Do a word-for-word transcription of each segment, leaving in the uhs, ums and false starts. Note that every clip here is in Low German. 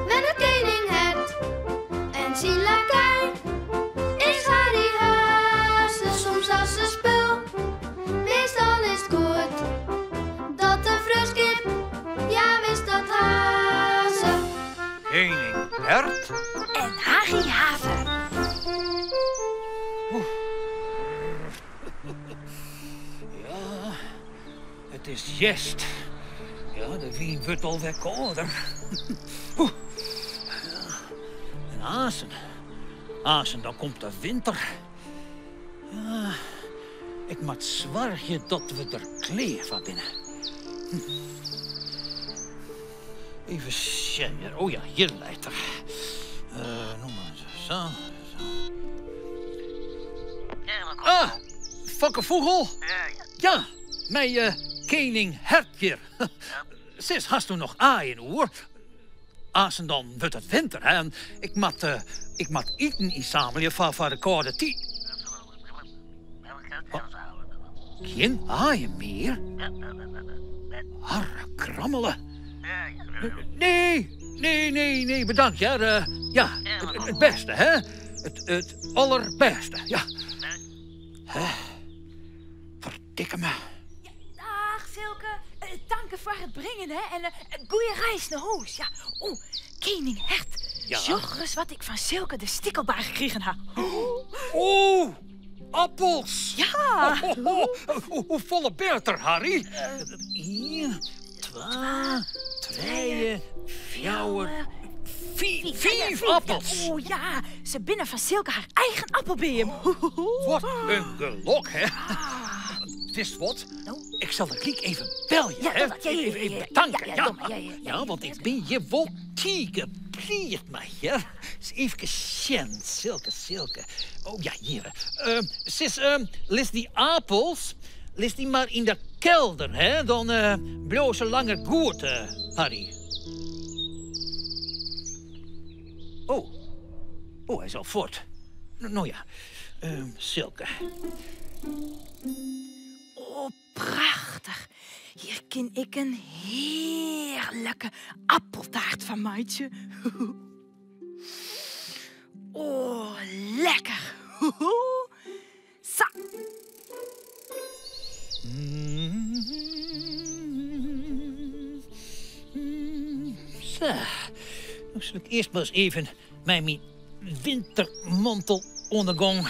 Wenn de kening Hert en sien lakei is Harry Haas, soms as een spul. Meestal is 't good dat de vruskip, ja, wis dat haze. Kening Hert en Harry Haver. Ja, het is jest. Ja, de wien wurdt al weer kouder. Oeh. Ja. En azen. Azen, dan kump de winter. Ja, ik mot zörgje dat we d'r kleer veur binne. Hm. Even zien. O ja, hier leit er. Eh, noem maar zo. Zo, zo. Ah, fokkevogel. Ja, mien, eh, kening Hert hier. Sis, hast du nog aaien oer? Azen, dan wurdt het winter, hè? En ik mot, eh, ik mot eten insamelje veur, veur de koude tied. Geen aaien meer? Harre krammele. Nee, nee, nee, nee, bedankt, ja. Eh, ja, het, het beste, hè? Het, het allerbeste, ja. Hè? Verdikke me. Ja, daag, Silke. Eh, danke veur het bringe, hè. En, eh, goeie reis nao hoes. Ja. O, kening Hert. Ja? Zörg ins wat ik van Silke de Stikkelbaar gekregen ha. O, appels. Ja. Ho, ho, ho. Hoe, hoeveel bent er, Harry? Eh, een, twee, twee, vier, vief, vief appels. Ja, o ja, ze binne van Silke haar eigen appelbeem. Wat een gelok, hè? Ah. Wist wat? Nou? Ik zal de gliek even bellen, ja, hè? Ja, ja, ja, even, even bedanken, ja, ja, ja, ja, ja, want ik bin hier wel tiege pliegt, maar ja. Is even zien, Silke, Silke. O ja, hier. Eh, sis, eh, lis die appels, lis die maar in de kelder, hè? Dan, eh, blieve ze langer good, eh, Harry. O. O, hij is al voort. N-, nou ja, eh, Silke. O, prachtig. Hier kin ik een heerlijke appeltaart van maakje. O, lekker. Zo. Zo. Dan zal ik eerst maar eens even mijn, mijn wintermantel ondergong.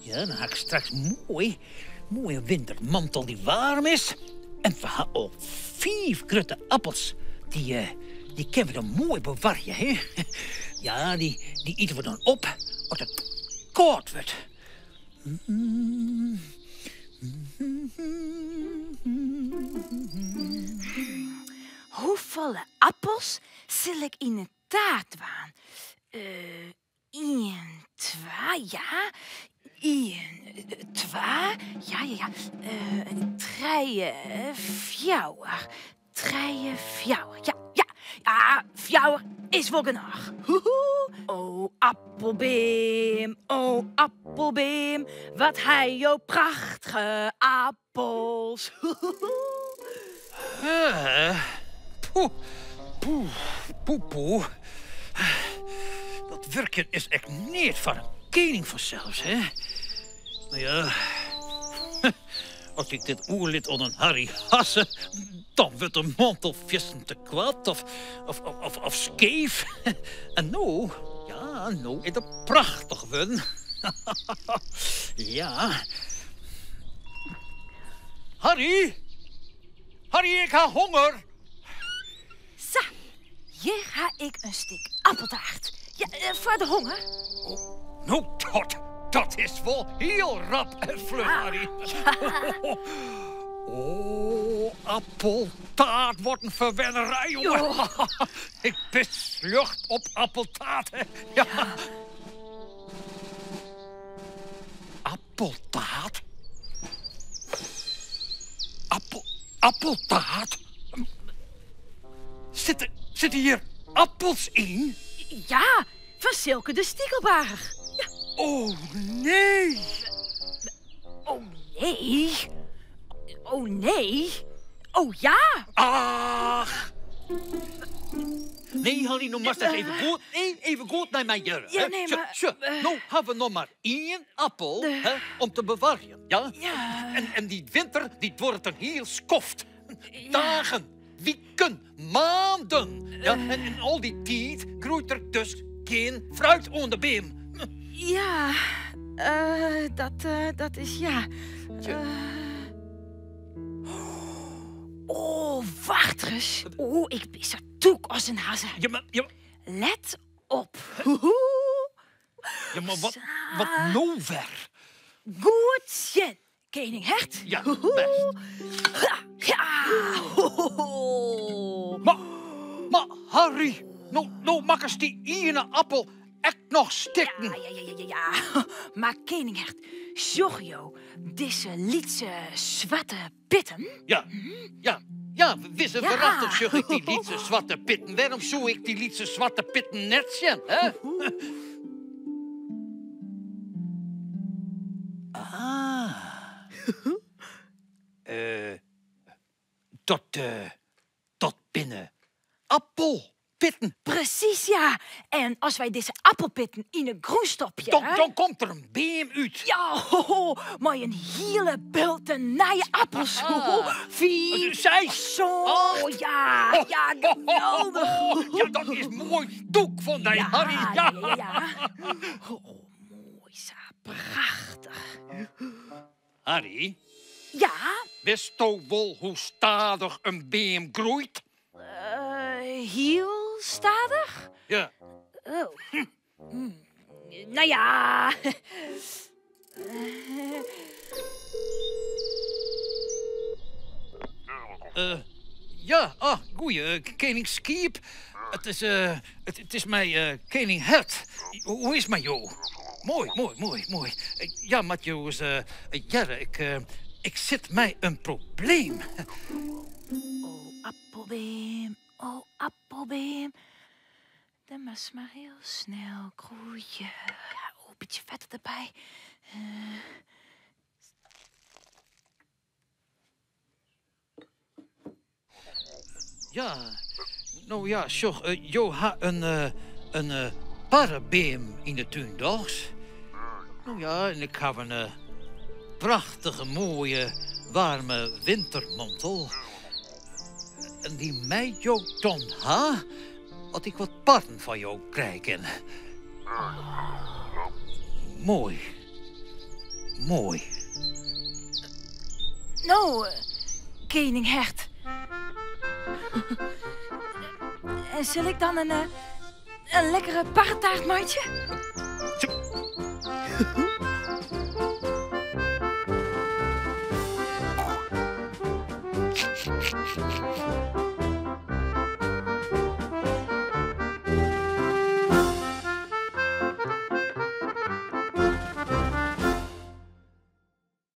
Ja, dan heb ik straks mooi, mooie wintermantel die warm is. En we hebben al vijf grote appels. Die, eh, die kunnen we dan mooi bewaren, hè? Ja, die, die eten we dan op als het koud wordt. Hoeveel appels zal ik in de taart waan? Eh, een, twee, ja. Een, eh, twee, ja, ja, ja. Eh, drie, eh, vier. Drie, vier. Ja, ja. Ja, vier is wel genoeg. Hoehoe. O appelbeem, o appelbeem, wat hei jo prachtige appels. Eh, poeh, poeh, poeh, poeh. Dat wurkje is echt neet van een kening vanzelfs, hè? Nou ja, als ik dit oerlid onder Harry Hasse, dan wordt de mantel vissen te kwad of, of, of, of, of scheef. En nou, ja, nou is het prachtig worden. Ja. Harry? Harry, ik ha honger. Zo, hier ha ik een stuk appeltaart. Ja, eh, voor de honger. Oh, nou, dat, dat is wel heel rap en vlug, Harry. Ja. Oh, appeltaart, wat een verwennerij, jongen. Ik ben slecht op appeltaart, hè. Ja. Ja. Appeltaart? Appel-, appeltaart? Zitten, zitten hier appels in? Ja, van Silke de Stiekelbaar. Ja. Oh, nee. Oh, nee. Oh, nee. Oh, ja. Ach. Nee, Harry, nu must dat even good, nee, even good na mien jörre, hè? Nee, zo, maar, zo, eh, nu hebben we nog maar één appel, hè, om te bewaren, ja? Ja. En, en die winter, die duurt een heel skoft. Ja. Dagen, weken, maanden. Ja, en in al die tijd groeit er dus geen fruit aan de beem. Ja, eh, dat, eh, dat is, ja. Tja. Eh. Oh, wacht eens. Oh, ik ben zo toek als een haze. Ja, maar, ja. Let op. Ja, maar wat, wat nou weer? Goed zin, kening Hert. Ja, best. Ja. Maar, maar Harry, nou, nou maak eens die ene appel echt nog stikken. Ja, ja, ja, ja, ja, ja. Maar kening Hert, zag jo, deze lietse zwarte pitten? Ja, ja, ja, wisse verrachters, zag ik, die lietse zwarte pitten. Waarom zou ik die lietse zwarte pitten net zien, hè? Ah. Eh, dat, eh, dat binnen appelpitten. Precies, ja. En als wij deze appelpitten in de grond stoppen, dan, dan komt er een beem uit. Ja, ho, ho, maar een hele bulte nieuwe appels. Ah. Vies. Zo, ja, ja, geweldig. Ja, dat is mooi toek van die Harry. Ja, ja, ja. Oh, mooi, zo prachtig. Harry? Ja? Wist du wol, hoe stadig een beem groeit? Eh, heel stadig? Ja. Oh. Hm. Nou ja. Eh, ja, ah, goeie, eh, k-, kening Skeep. Het is, eh, het, het is mij, eh, kening Hert. Hoe, hoe is 't met jo? Mooi, mooi, mooi, mooi. Eh, ja, met jo is, eh, eh, Jerre, ik, eh, ik zit mij een probleem. Oh, appelbeem, oh, appelbeem. De must maar heel snel groeien. Ja, oh, een beetje water erbij. Eh. Ja, nou ja, zag, eh, jo ha een, eh, een, eh, parrebeem in de tuin, dogs? Nou ja, en ik heb een, eh, prachtige, mooie, warme wintermantel. En die mij jo dan ha, dat ik wat parren van jo krijgen. Mooi. Mooi. Nou, eh, kening Hert. En zal ik dan een, eh, een lekkere parretaart maken? Zo.